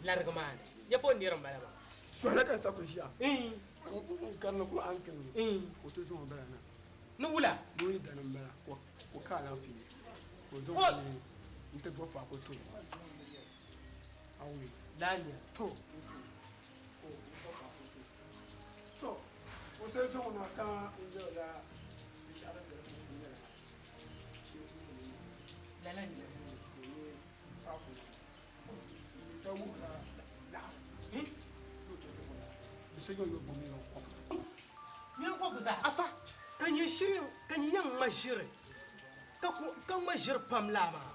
Larigi maa ni, ya bo nir m-bala maa? Sɔhila ka n sa kuli ʒiya n karili ku a ni kani ŋɔ ka o ti zaŋ o bala na. Ni wula? Ni o yi dani m-bala ka o ka alaafee ka o zaŋ o ni n-ti gbubi faako ti o. Awi. Laanya. To. To, o sa zaŋ o na ka n yɛli o la binshɛɣu din be di puuni nyɛla Lala n-nyɛ li. Faako Afa, ka nyɛ shiri ka nyɛ yɛn ŋma ʒiri ka ku ka ŋma ʒiri pam laa maa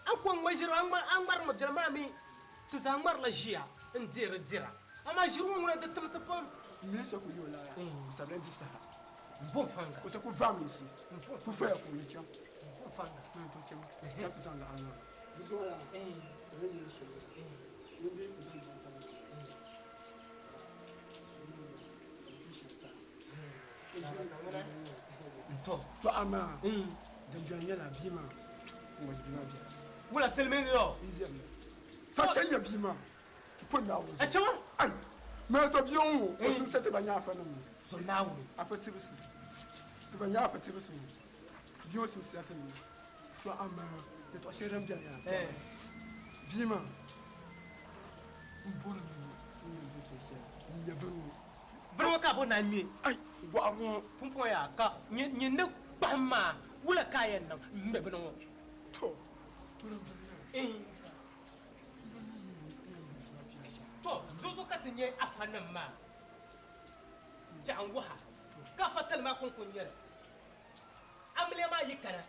a ku ŋma ʒiri a ŋmarimi biɛla maa mi ti zaa ŋmarila ʒiya n deeri dira amaa ʒiri ŋɔ ŋuna di timsi pam. M mi so ku yi o lala o sabila di saha. M bo faŋga. O sa ku vaamisi ku faya ka o ni chaŋ. M bo faŋga. Maa to chaŋ ka ti zaŋ laɣim maa. Di zuɣu la ka bɛ yɛli shɛli ŋun bee ku zaŋ chaŋ ka To amaa din beni nyɛla bia maa ŋun bia maa biɛla. Wula silimiingi yɔ? N diɛmda. Sacha nyɛ bia maa po Naawuni zuɣu. Achawa? Ai! Mɛ to bia ŋɔ o simsa ti ba nyɛ afa nim ŋɔ. Zo Naawuni. Afa tibisi. Ti ba nyɛ afa tibisi ŋɔ. Bia ŋɔ simsiya ti nim. To amaa yɛtɔɣ shɛli din beni yaa bia maa m bɔri ni n yɛn bo so shɛli n nya bini ŋɔ. Bini ŋɔ ka a bo ni a ŋme? Ai! Gɔɣiri ŋɔ. Pumpɔŋɔ yaa ka nyin ni kpahim maa wula ka a yɛn niŋ n-ŋme bini ŋɔ? To, to din beni yaa. To, dinzuɣu ka ti nyɛ afanim maa biɛɣu n-wuha, ka afa tali maa kɔŋko n-nyɛ li. Amiliya maa yi kana,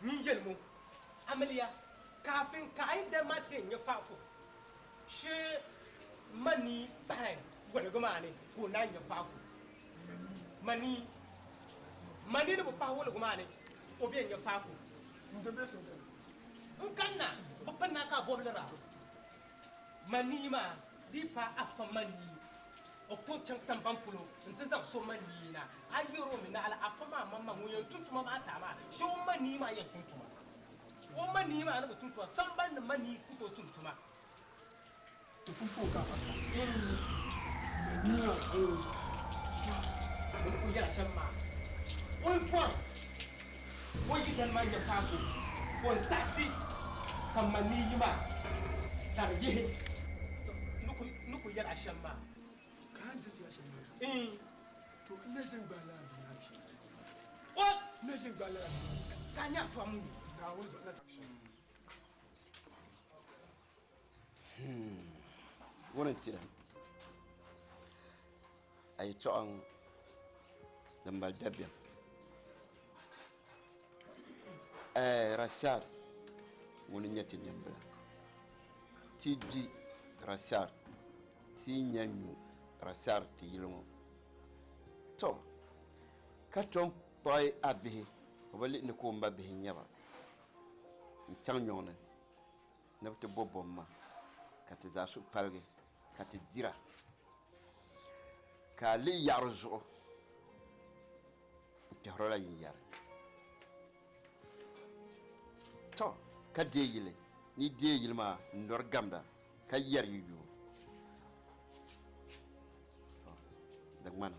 nyin yɛlim o, Amiliya, kaafin ka a yi dali maa ti yɛn nya faako, shee manii pahi woligu maa ni ka o naan nya faako. Manii, manii ni bi pahi woligu maa ni, o bi yɛn nya faako. N kanna, bɛ pini a ka a bɔbilira. Manii maa dii paai afa manii, o ku tooi chaŋ sambani polo nti zaŋ so manii na. A yɛr o mi naɣila afa maa maŋmaŋ ŋun yɛn tum tuma maa taai maa, shee o manii maa yɛn tum tuma. O manii maa ni bi tum tuma, sambani ni manii ku tooi tum tuma. Ti pumpɔŋɔ ka afa manii maa O ni kul yɛla shɛm maa, o yi bɔr o yidana maa nya paagi o, o ni saɣisi ka manii yi maa ka di yihi. N ni kul yɛl a shɛm maa. Ka a ni ti yɛli shɛm maa zuɣu, to n na ʒin gbaai lala bia maa kpee. O! N na ʒin gbaai lala bia maa kpee. Ka a nya afa ŋun. Naawuni zuɣu na. Ŋuni n-tira a yɛtɔɣa ŋɔ din mali dabiɛm. Rashad ŋuni n-nyɛ ti nimbila. Ti di Rashad, ti nya nyu Rashad ti yili ŋɔ. Tɔ! Ka tom kpuɣi a bihi, o bi lihi ni ka o m ba bihi n-nyɛ ba n-chaŋ nyɔŋ ni. Ni bɛ ti bo bomma ka ti zaa suhu paligi ka ti dira, ka a lihi yaɣiri zuɣu n-kpɛhir o la yinyari. Tɔ! Ka deei yili, ni yi deei yili maa n-nɔri gamda ka yɛri yi yubu. Tɔ! Di ŋmana.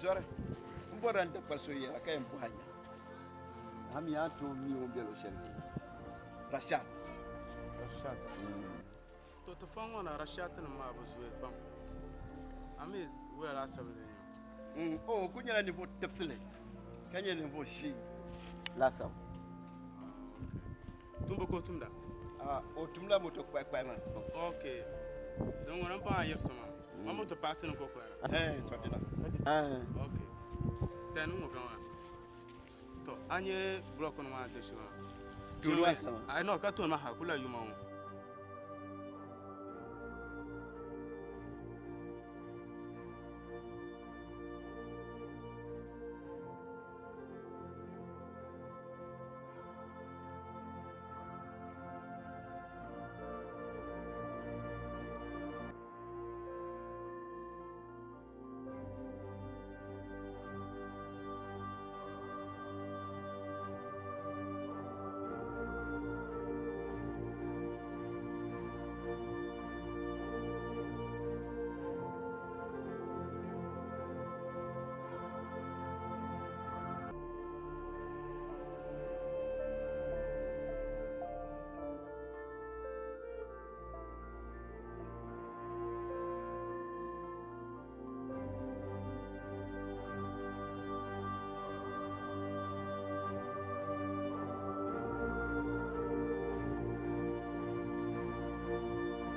Zɔri n bɔrila n dapali so yɛla ka yɛn bɔhi nya a mi a tooi mi o ni be luɣ shɛli bee Rashad Rashad To ti fɔŋ ŋɔ na Rashiatinima maa bi zooi pam. A mi wula laasabu lee nyɛ o? O kuli nyɛla ninvuɣ tibisili ka nyɛ ninvuɣ ʒii laasabu. Tumbu ka o tumda? O tumla moto kpai kpai maa. Ok. Din ŋuni m-paŋ a yiri so maa. Ma moto paasi ni ka o kɔhira. Ɛɛn, tɔ dina. Ok. Tani ŋɔ ka maa. To, a nyɛ blɔk ni maa ti shɛm maa. Tooni maa sama. Ai no, ka tooni maa ha kula yuma ŋɔ.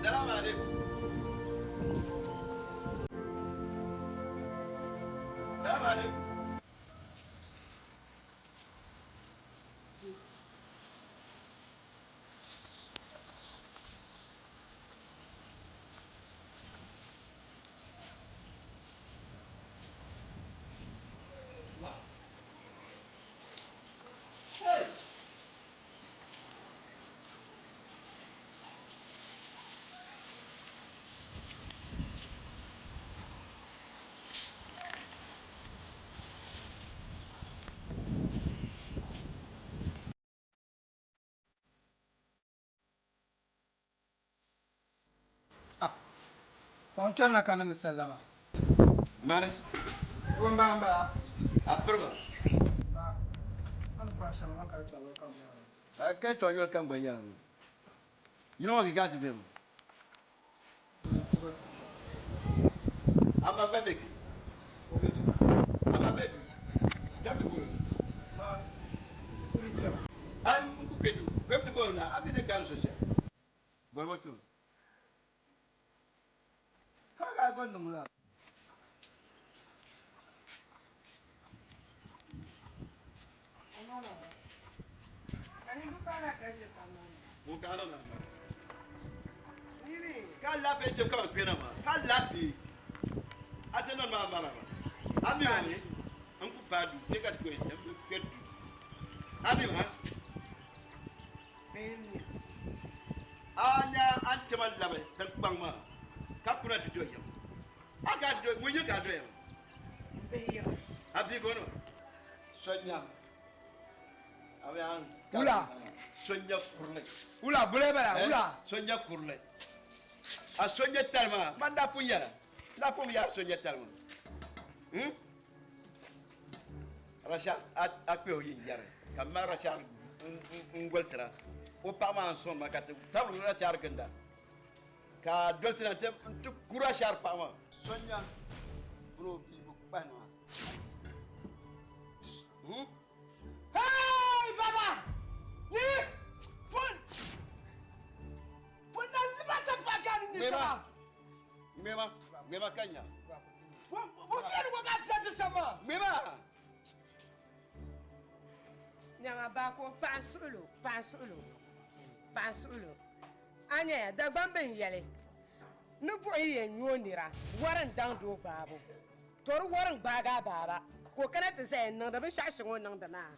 Salamu alaikum. Salamu alaikum. Ka n chani na kana ni sallama. Mani. O m-ba m-ba. A piriba. Ba, a ni kpahi shɛm a ka tɔbu kam yaɣi. A ka tɔbu yoli kam gba yaɣi. Yino ŋɔ ka ti bɛ mi. Ama gba bɛ kpe. Ama bɛ du. Dabti bolo. An ku kpe du. Kpɛbti bolo na a bi ni kan so shɛli. Bolo mo tum. Ka ka gba niŋ la. Ka laafee chɛ ka bɛ kpɛna maa ka laafee a ti niŋ maa mala maa a mi maa ni n ku paai duu kpɛ ka ti kpɛ duu a mi maa a nya a ni tema labi tiŋkpaŋ maa ka kuna ti do yam a ka do ŋun nyɛ ka a doya maa a bia bono so nyam Wula. Sonya kurili. Wula bule bala wula. Sonya kurili. A sonya tali maa man daa pun yɛla. Daa pun yɛla sonya tali maa. Rasha a kpe o yin yɛri ka ma Rasha n golisira o paɣa maa n sɔŋ ma ka ti tabili Rasha ginda ka dolisi na ti ku Rasha paɣa maa. Sonya pun o bia bi kpahi maa. Hey baba! Ni pun pun na liba ta pa gani ni sama. Ŋmɛma, ŋmɛma ka nya. Bu fiɛ ni ko ka ti sa ti sama. Ŋmɛma. Nyama baako paɣa suɣulo, paɣa suɣulo, paɣa suɣulo. A nyɛya Dagbaŋ bin yɛli ni buɣi yi yɛn nyo nira wari n daŋ doo gbaabu. Tori wari n gbaagi a baaba ka o kana ti zaya n niŋdi binshɛɣu shɛŋa o niŋdi maa.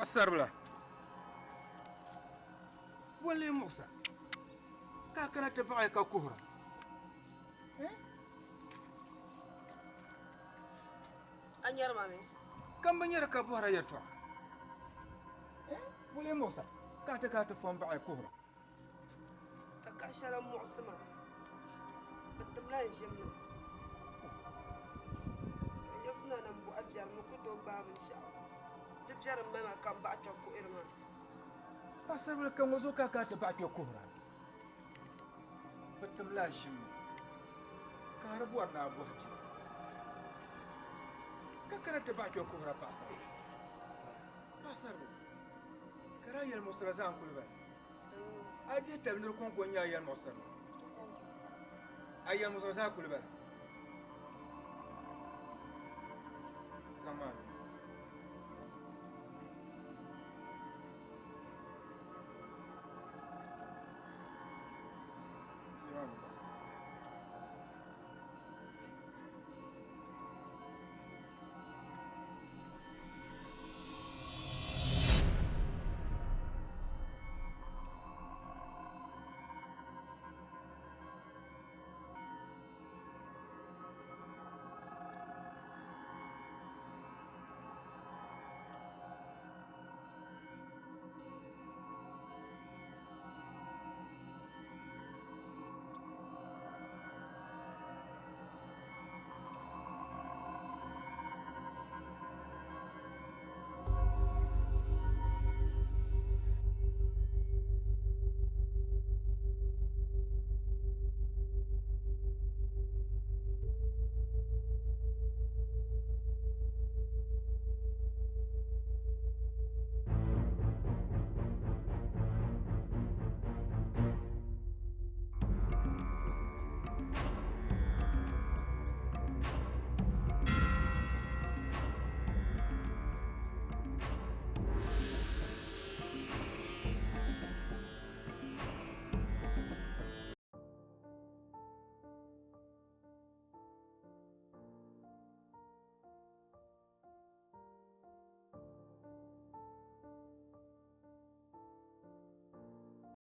Paɣasaribila, bɔ n-lee muɣis a ka a kana ti baɣiya ka kuhira? A nyari ma mi? Ka m bi nyari ka bɔhira yɛtɔɣa. Bɔ n-lee muɣis a ka a ti kana ti fo m-baɣiya kuhira? Takahi shɛli m-muɣisi ma, bɛ timla n ʒim ni, ka yiɣisina ni m bɔhi biɛri mi ku tooi gbaai binshɛɣu. Di biɛri m-mali ma ka m baɣa kpe kuhiri maa. Paɣisaribila ka ŋɔ zuɣu ka a kana ti baɣa kpe kuhira? Bɛ timla a ʒim ni, ka a di bɔri ni a bɔhi biɛri, ka kana ti baɣa kpe kuhira paɣisaribila. Paɣisaribila, ka daa yɛlimuɣisira zaa n-kuli bala. A dihi tabi nir kɔŋko n-nyɛ a yɛlimuɣisira maa. A yɛlimuɣisira zaa kuli bala. Zaŋ maa nuu. Tia maa mi baɣa.